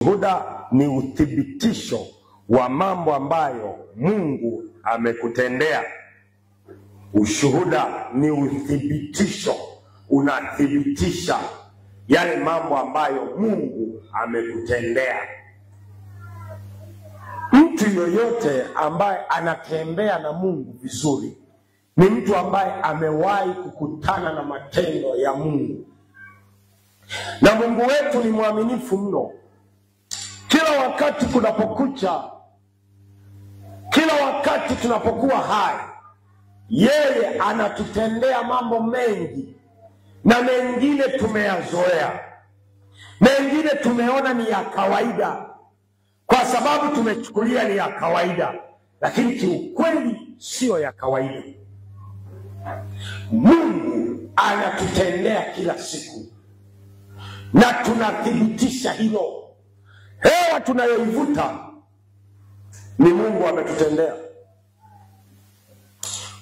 Ushuhuda ni uthibitisho wa mambo ambayo Mungu amekutendea. Ushuhuda ni uthibitisho, unathibitisha yale mambo ambayo Mungu amekutendea. Mtu yoyote ambaye anatembea na Mungu vizuri ni mtu ambaye amewahi kukutana na matendo ya Mungu. Na Mungu wetu ni mwaminifu mno. Kila wakati kunapokucha, kila wakati tunapokuwa hai, yeye anatutendea mambo mengi, na mengine tumeyazoea, mengine tumeona ni ya kawaida kwa sababu tumechukulia ni ya kawaida, lakini kiukweli sio ya kawaida. Mungu anatutendea kila siku na tunathibitisha hilo. Hewa tunayoivuta ni Mungu ametutendea.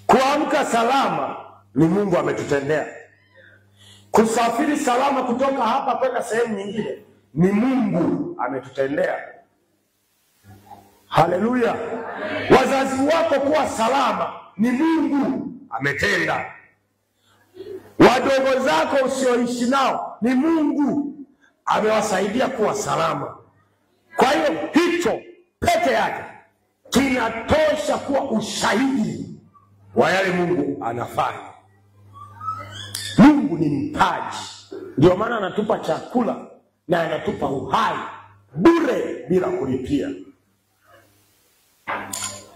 Kuamka salama ni Mungu ametutendea. Kusafiri salama kutoka hapa kwenda sehemu nyingine ni Mungu ametutendea. Haleluya! Wazazi wako kuwa salama ni Mungu ametenda. Wadogo zako usioishi nao ni Mungu amewasaidia kuwa salama. Kwa hiyo hicho peke yake kinatosha kuwa ushahidi wa yale Mungu anafanya. Mungu ni mpaji, ndio maana anatupa chakula na anatupa uhai bure bila kulipia.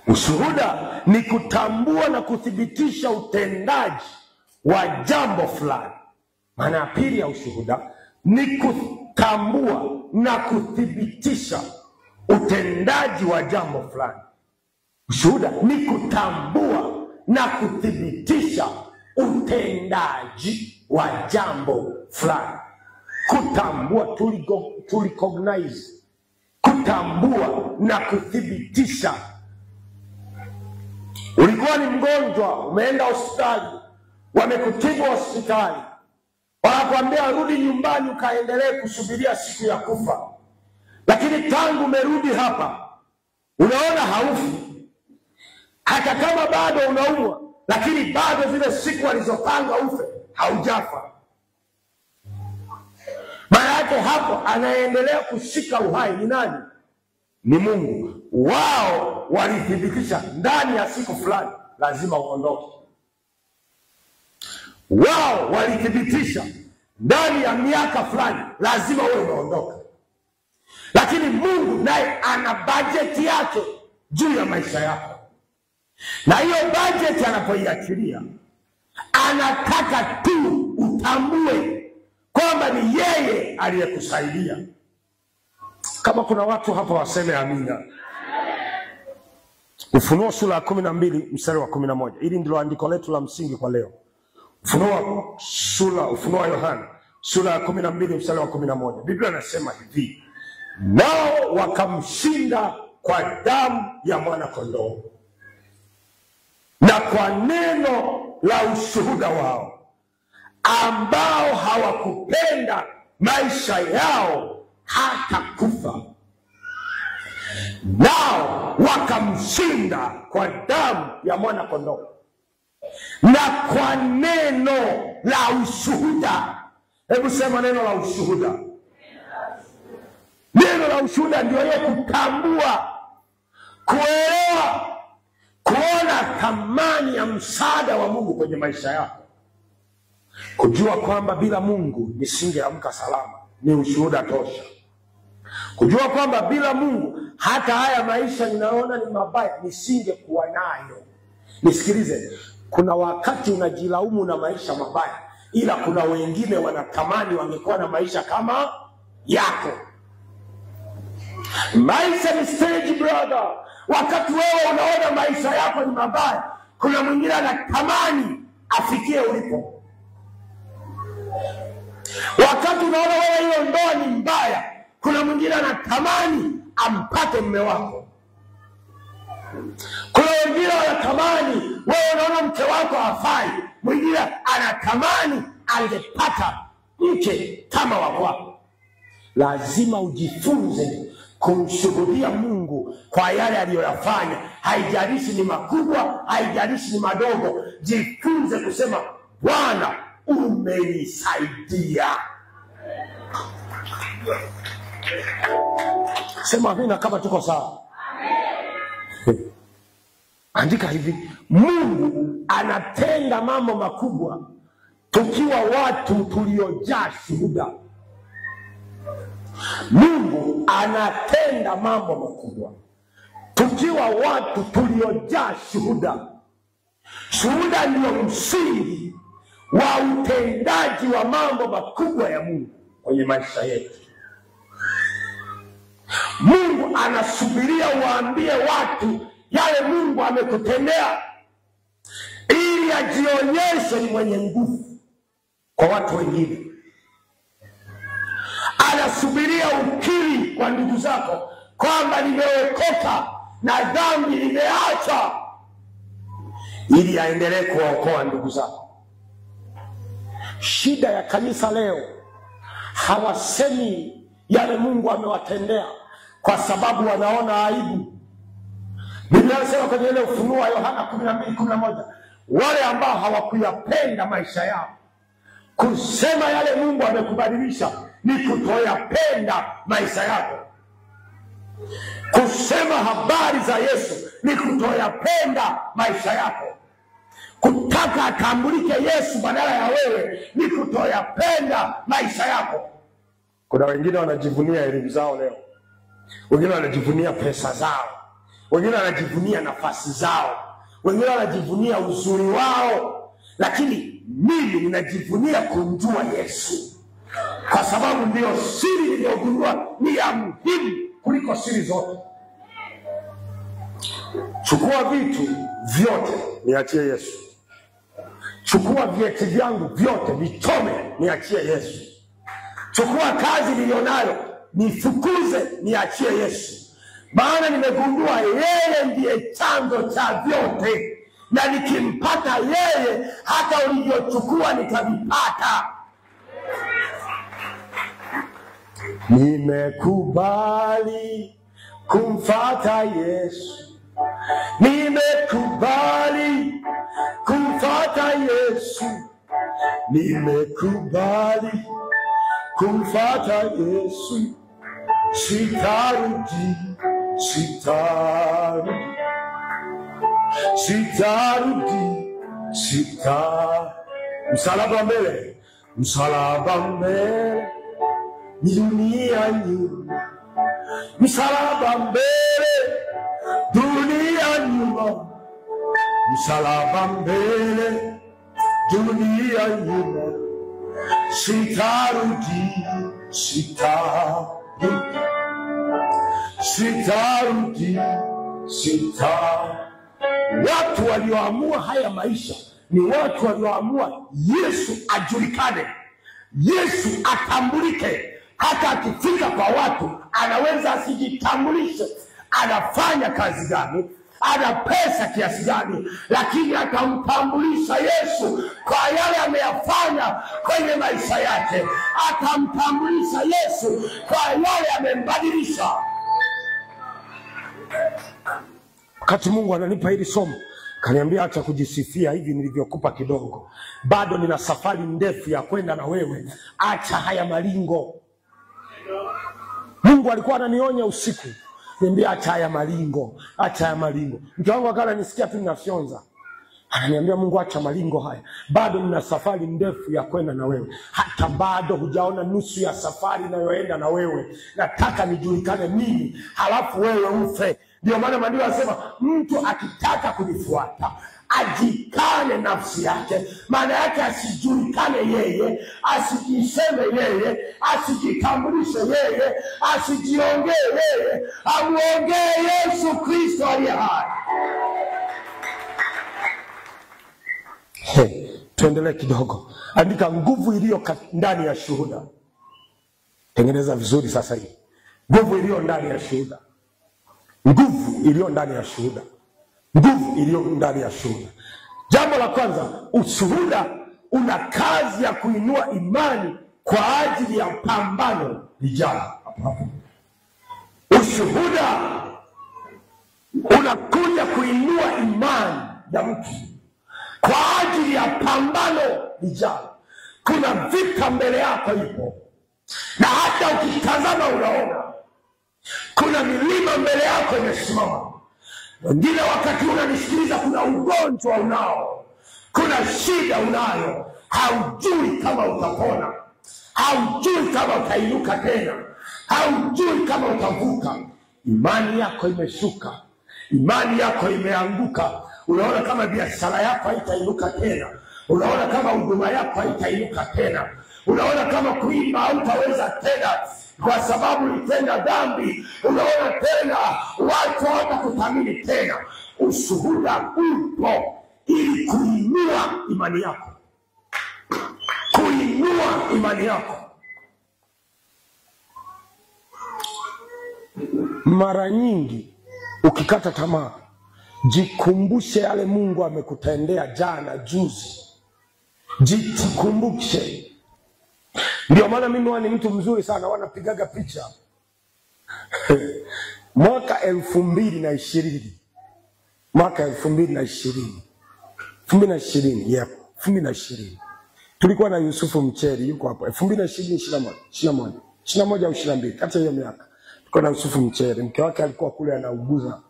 Ushuhuda ni kutambua na kuthibitisha utendaji wa jambo fulani. Maana ya pili ya ushuhuda ni kutambua na kuthibitisha utendaji wa jambo fulani. Ushuhuda ni kutambua na kuthibitisha utendaji wa jambo fulani. Kutambua, to recognize, kutambua na kuthibitisha. Ulikuwa ni mgonjwa, umeenda hospitali, wamekutibu hospitali, wanakuambia rudi nyumbani ukaendelee kusubiria siku ya kufa. Lakini tangu umerudi hapa, unaona haufi. Hata kama bado unaumwa, lakini bado zile siku walizopanga ufe, haujafa. Maana yake hapo anaendelea kushika uhai ni nani? Ni Mungu. Wao walithibitisha ndani ya siku fulani lazima uondoke. Wao walithibitisha ndani ya miaka fulani lazima uwe umeondoka. Lakini Mungu naye ana bajeti yake juu ya maisha yako. Na hiyo bajeti anapoiachilia, anataka tu utambue kwamba ni yeye aliyekusaidia. Kama kuna watu hapa waseme amina. Ufunuo sura ya 12 mstari wa 11. Hili ndilo andiko letu la msingi kwa leo. Ufunuo wa Yohana sura ya 12 mstari wa 11. Biblia inasema hivi: nao wakamshinda kwa damu ya mwana kondoo na kwa neno la ushuhuda wao, ambao hawakupenda maisha yao hata kufa. Nao wakamshinda kwa damu ya mwana kondoo na kwa neno la ushuhuda. Hebu sema neno la ushuhuda. Neno la ushuhuda ndio hiyo kutambua, kuelewa, kuona thamani ya msaada wa Mungu kwenye maisha yako. Kujua kwamba bila Mungu nisingeamka salama ni ushuhuda tosha. Kujua kwamba bila Mungu hata haya maisha ninaona ni mabaya nisingekuwa nayo. Nisikilize, kuna wakati unajilaumu na maisha mabaya, ila kuna wengine wanatamani wangekuwa na maisha kama yako. Maisha ni stage, brother. Wakati wewe unaona maisha yako ni mabaya, kuna mwingine anatamani afikie ulipo. Wakati unaona wewe hiyo ndoa ni mbaya, kuna mwingine anatamani ampate mume wako. Kuna wengine wanatamani, wewe unaona mke wako hafai, mwingine anatamani angepata mke kama wa kwako. Lazima ujifunze kumshuhudia Mungu kwa yale aliyoyafanya. Haijalishi ni makubwa, haijalishi ni madogo. Jifunze kusema Bwana umenisaidia. Sema amina kama tuko sawa. Amen. Andika hivi, Mungu anatenda mambo makubwa tukiwa watu tuliojaa shuhuda. Mungu anatenda mambo makubwa tukiwa watu tuliojaa shuhuda. Shuhuda ndio msingi wa utendaji wa mambo makubwa ya Mungu kwenye maisha yetu. Mungu anasubiria waambie watu yale Mungu amekutendea ili ajionyeshe ni mwenye nguvu kwa watu wengine. Anasubiria ukiri kwa ndugu zako kwamba nimeokoka na dhambi nimeacha, ili aendelee kuwaokoa ndugu zako. Shida ya kanisa leo, hawasemi yale Mungu amewatendea kwa sababu wanaona aibu. Biblia inasema kwenye ile Ufunuo wa Yohana 12:11, wale ambao hawakuyapenda maisha yao, kusema yale Mungu amekubadilisha ni kutoyapenda maisha yako. Kusema habari za Yesu ni kutoyapenda maisha yako. Kutaka atambulike Yesu badala ya wewe ni kutoyapenda maisha yako. Kuna wengine wanajivunia elimu zao leo, wengine wanajivunia pesa zao, wengine wanajivunia nafasi zao, wengine wanajivunia uzuri wao, lakini mimi ninajivunia kumjua Yesu, kwa sababu ndio siri niliyogundua ni ya muhimu kuliko siri zote. Chukua vitu vyote niachie Yesu. Chukua vyeti vyangu vyote vichome niachie Yesu. Chukua kazi nilionayo nifukuze niachie Yesu. Maana nimegundua yeye ndiye chanzo cha vyote, na nikimpata yeye hata ulivyochukua nitavipata. Nimekubali kumfata Yesu. Nimekubali kumfata Yesu. Nimekubali kumfata Yesu. Sitarudi, sitarudi, sitarudi, sita. Msalaba mbele, msalaba mbele, dunia nyuma. Msalaba mbele, dunia nyuma. Msalaba mbele, dunia nyuma. Sitarudi, sitarudi, sitarudi, sita. Watu walioamua haya maisha ni watu walioamua Yesu ajulikane, Yesu atambulike. Hata akifika kwa watu anaweza asijitambulishe anafanya kazi gani, ana pesa kiasi gani, lakini atamtambulisha Yesu kwa yale ameyafanya kwenye maisha yake. Atamtambulisha Yesu kwa yale amembadilisha. Wakati Mungu ananipa hili somo, kaniambia acha kujisifia hivi nilivyokupa kidogo, bado nina safari ndefu ya kwenda na wewe, acha haya malingo. Mungu alikuwa ananionya usiku, niambia acha haya malingo, acha haya malingo. Mtu wangu akawa ananisikia tu ninafyonza, ananiambia Mungu acha malingo haya, bado nina safari ndefu ya kwenda na wewe, hata bado hujaona nusu ya safari inayoenda na wewe. Nataka nijulikane mimi, halafu wewe ufe. Ndio maana maandiko yanasema mtu akitaka kunifuata ajikane nafsi yake. Maana yake asijulikane yeye, asijiseme yeye, asijitambulishe yeye, asijiongee yeye, amuongee Yesu Kristo aliye hai. Hey, tuendelee kidogo. Andika nguvu iliyo ndani ya shuhuda. Tengeneza vizuri sasa hii. Nguvu iliyo ndani ya shuhuda. Nguvu iliyo ndani ya shuhuda. Nguvu iliyo ndani ya shuhuda. Jambo la kwanza, ushuhuda una kazi ya kuinua imani kwa ajili ya pambano lijalo. Ushuhuda unakuja kuinua imani ya mtu kwa ajili ya pambano lijalo. Kuna vita mbele yako ipo, na hata ukitazama unaona kuna milima mbele yako imesimama. Wengine wakati unanisikiliza, kuna ugonjwa unao, kuna shida unayo, haujui kama utapona, haujui kama utainuka tena, haujui kama utavuka. Imani yako imeshuka, imani yako imeanguka. Unaona kama biashara yako haitainuka tena, unaona kama huduma yako haitainuka tena, unaona kama kuimba hautaweza tena kwa sababu ulitenda dhambi, unaona tena watu hawatakuthamini tena. Ushuhuda upo ili kuinua imani yako, kuinua imani yako. Mara nyingi ukikata tamaa, jikumbushe yale Mungu amekutendea jana, juzi. Jikumbushe. Ndio maana mimi ni mtu mzuri sana, wanapigaga picha. Mwaka 2020. Mwaka 2020. 2020, yep, 2020. Tulikuwa na Yusufu Mcheri yuko hapo. 2020, 21, 21, 21 au 22, kati ya hiyo miaka. Tulikuwa na Yusufu Mcheri, mke wake alikuwa kule anauguza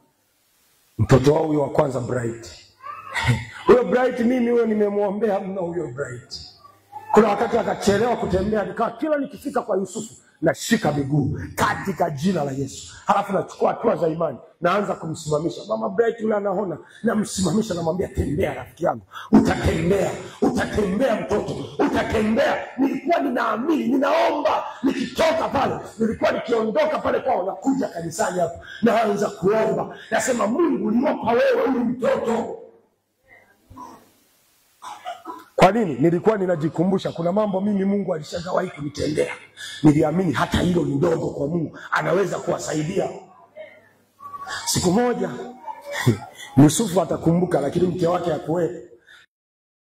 mtoto wao huyo wa kwanza Bright. Huyo Bright mimi huyo nimemuombea mno huyo Bright. Kuna wakati akachelewa kutembea, nikawa kila nikifika kwa Yusufu nashika miguu katika jina la Yesu. Halafu nachukua hatua za imani, naanza kumsimamisha. Mama Bright yule anaona, namsimamisha, namwambia tembea rafiki yangu. Utatembea, utatembea mtoto, utatembea. Nilikuwa ninaamini, ninaomba, nikitoka pale, nilikuwa nikiondoka pale kwao nakuja kanisani hapo, naanza kuomba. Nasema Mungu uliwapa wewe huyu mtoto. Kwa nini? Nilikuwa ninajikumbusha kuna mambo mimi Mungu alishawahi kunitendea. Niliamini hata hilo ni ndogo kwa Mungu, anaweza kuwasaidia. Siku moja Yusufu atakumbuka, lakini mke wake hakuwepo.